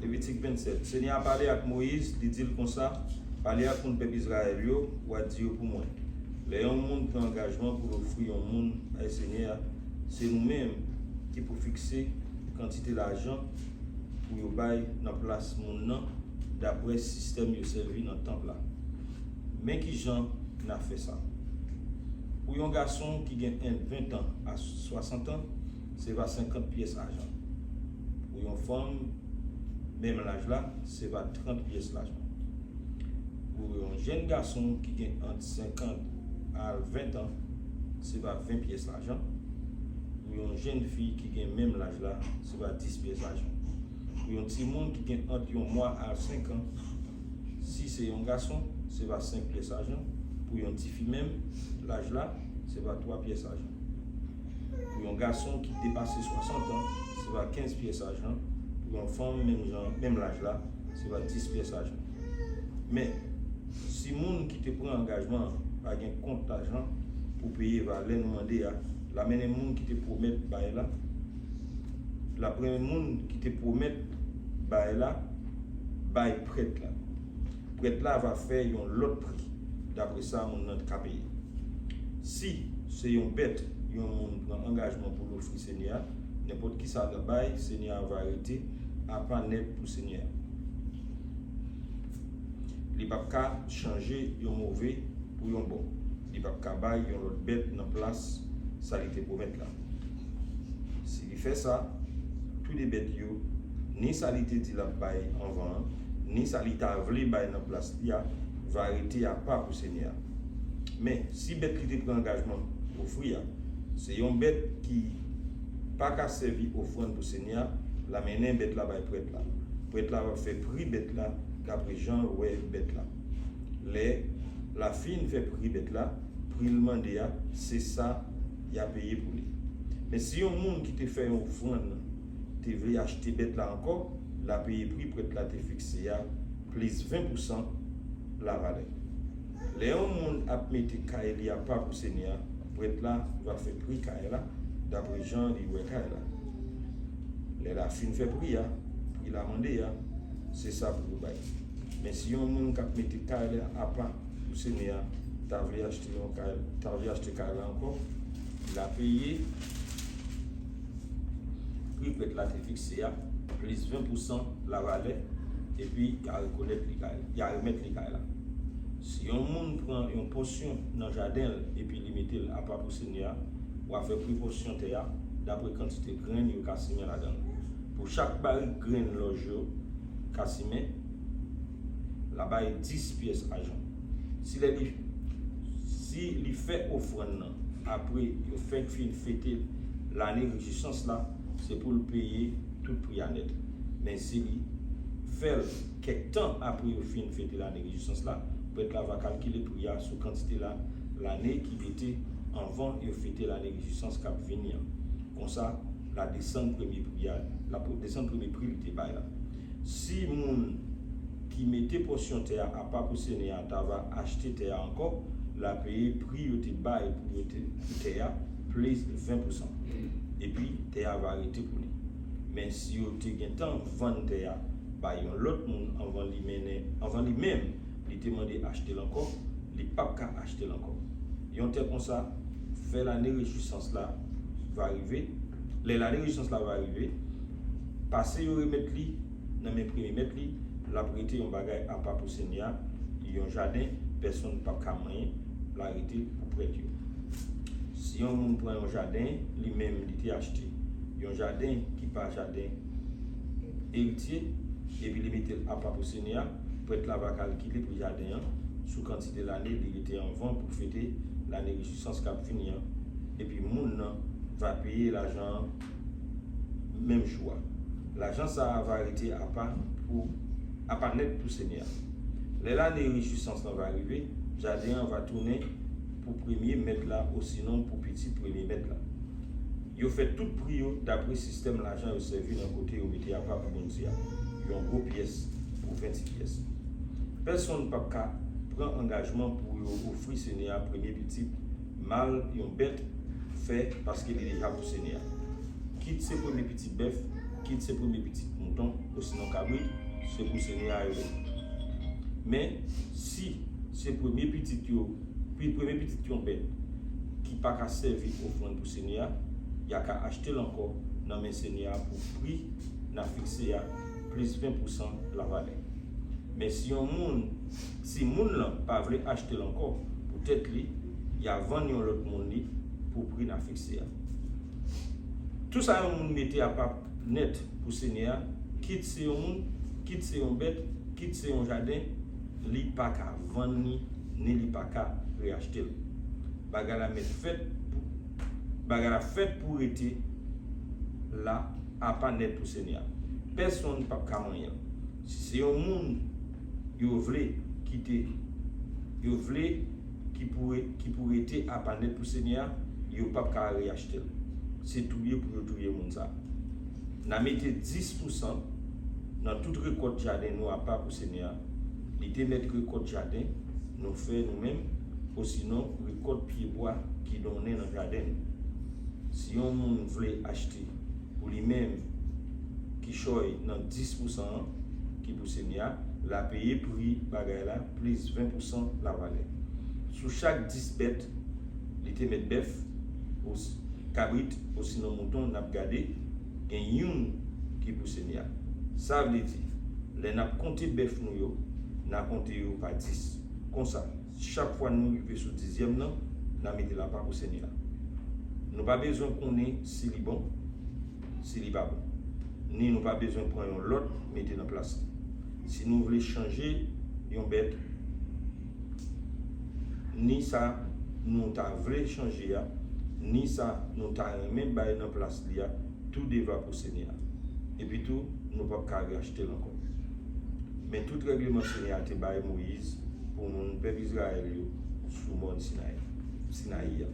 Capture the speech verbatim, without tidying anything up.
Levitik vennsèt. Senyè a pale ak Moyiz, li di l konsa, pale ak moun pèp Izrayèl yo, w a di yo pou mwen, lè yon moun pran angajman pou l ofri yon moun bay Senyè a, se nou menm ki pou fikse kantite lajan pou yo bay nan plas moun nan, dapre sistèm yo sèvi nan tanp la. Men ki jan n a fè sa. Pou yon gason ki gen ant ven tan a swasant an, se va senkant pyès lajan. Pou yon fanm menm laj la, se va trant pyès lajan. Pou yon jèn gason ki gen ant senkant a ven tan, se va ven pyès lajan. Pou yon jèn fi ki gen menm laj la, se va dis pyès lajan. Pou yon timoun ki gen ant yon mwa a senk an, si se yon gason, se va senk pyès lajan. Pou yon tifi menm laj la, se va twa pyès lajan. Pou yon gason ki depase swasant an, se va kenz pyès lajan. Pou yon fanm menm jan, menm laj la, se va dis pyès lajan. Men, si moun ki te pran angajman an pa gen kont lajan pou peye valè nou mande a, l a mennen moun ki te pwomèt bay la, l ap mennen moun ki te pwomèt bay la bay prèt la. Prèt la va fè yon lòt pri, dapre sa moun nan ka peye. Si se yon bèt yon moun pran angajman pou l ofri Senyè a, nenpòt ki sa l bay, Senyè a va rete apa nèt pou Senyè a. Li p ap ka chanje yon move pou yon bon. Li p ap ka bay yon lòt bèt nan plas sa li te pwomèt la. Si li fè sa, toude bèt yo, ni sa li te di l ap bay anvan an, ni sa li ta vle bay nan plas li a, va rete apa pou Senyè a. Men, si bèt li te pran angajman ofri a, se yon bèt ki pa ka sèvi ofrann pou Senyè a, l a mennen bèt la bay prèt la. Prèt la va fè pri bèt la dapre jan l wè bèt la. Lè l a fin fè pri bèt la, pri l mande a, se sa y a peye pou li. Men si yon moun ki te fè yon ofrann te vle achte bèt la ankò, l a peye pri prèt la te fikse a plis ven pousan lavalè. Lè yon moun ap mete kay li apa pou Senyè a, prèt la va fè pri kay la dapre jan li wè kay la. Lè l a fin fè pri a, pri l a mande a, se sa pou yo bay. Men si yon moun k ap mete kay la apa pou Senyè a ta vle achte yon kay, ta vle achte kay la ankò, l a peye pri prèt la te fikse a, plis ven pousan lavalè, epi y a rekonèt li kay, y a remèt li kay la. Si yon moun pran yon pòsyon nan jaden l epi li mete l apa pou Senyè a, w a fè pri pòsyon tè a dapre kantite grenn yo ka simen ladan l. Pou chak barik grenn lòj yo ka simen, l a bay dis pyès lajan. Si lè li, si li fè ofrann nan apre yo fenk fin fete lane rejwisans la, se pou l peye tout pri a nèt. Men si li fè l kèk tan apre yo fin fete lane rejwisans la, prèt la va kalkile pri a sou kantite la, lane ki rete anvan yo fete lane rejwisans k ap vini an. Konsa, l a desann premye pri a, l ap desann premye pri li te bay la. Si moun ki mete pòsyon tè a apa pou Senyè a ta va achte tè a ankò, l a peye pri yo te bay pou yo te, pou tè a, plis ven pousan. Epi, tè a va rete pou li. Men si yo te gentan vann tè a bay yon lòt moun anvan li mennen, anvan li menm li te mande achte l ankò, li p ap ka achte l ankò. Yon tè konsa, fè lane rejwisans la va rive, lè lane rejwisans la va rive, pase yo remèt li nan men premye mèt li, l ap rete yon bagay apa pou Senyè a, yon jaden, pèsonn p ap ka manyen, l a rete pou prèt yo. Si yon moun pran yon jaden, li menm li te achte, yon jaden ki pa jaden eritye, epi li mete l apa pou Senyè a, prèt la va kalkile pri jaden an sou kantite lane li rete anvan pou fete lane rejwisans k ap vini an, epi moun nan va peye lajan an menm jou a. Lajan sa a va rete apa pou, apa nèt pou Senyè a. Lè lane rejwisans lan va rive, jaden an va tounen pou premye mèt la osinon pou pitit premye mèt la. Yo fè tout pri yo dapre sistèm lajan yo sèvi nan kote yo mete apa pou Bondye a, yon gwo pyès pou vennti pyès. Pèsonn p ap ka pran angajman pou yo ofri Senyè a premye pitit mal yon bèt fè paske li deja pou Senyè a. Kit se premye pitit bèf, kit se premye pitit mouton, osinon kabrit, se pou Senyè a yo ye. Men, si se premye pitit yo, pi- premye pitit yon bèt ki pa ka sèvi ofrann pou Senyè a, y a ka achte l ankò nan men Senyè a pou pri n a fikse a, plis ven pousan lavalè. Men si yon moun, si moun lan pa vle achte l ankò pou tèt li, y a vann yon lòt moun li pou pri n a fikse a. Tou sa yon moun mete apa nèt pou Senyè a, kit se yon moun, kit se yon bèt, kit se yon jaden, li pa ka vann li, ni li pa ka reyachte l. Bagay la mèt fèt pou, bagay la fèt pou rete la apa nèt pou Senyè a. Pèsonn p ap ka manyen l. Si se yon moun yo vle kite, yo vle ki pou, ki pou rete apa nèt pou Senyè a, yo p ap ka reyachte l. Se touye pou yo touye moun sa a. N a mete dis pousan nan tout rekòt jaden nou apa pou Senyè a. Li te mèt rekòt jaden nou fè nou menm, osinon rekòt pyebwa ki donnen nan jaden nou. Si yon moun vle achte pou li menm kichòy nan dis pousan an ki pou Senyè a, l a peye pri bagay la plis ven pousan lavalè. Sou chak dis bèt, li te mèt bèf, os- kabrit, osinon mouton, n ap gade, gen youn ki pou Senyè a. Sa vle di, lè n ap konte bèf nou yo, n a konte yo pa dis. Konsa, chak fwa nou rive sou dizyèm nan, n a mete l apa pou Senyè a. Nou pa bezwen konnen si li bon, si li pa bon. Ni nou pa bezwen pran yon lòt mete nan plas li. Si nou vle chanje yon bèt, ni sa nou ta vle chanje a, ni sa nou ta renmen bay nan plas li a, toude va pou Senyè a. Epitou, nou p ap ka reyachte l ankò. Men tout règleman Senyè a te bay Moyiz pou moun pèp Izrayèl yo sou mòn Sinayi, Sinayi a.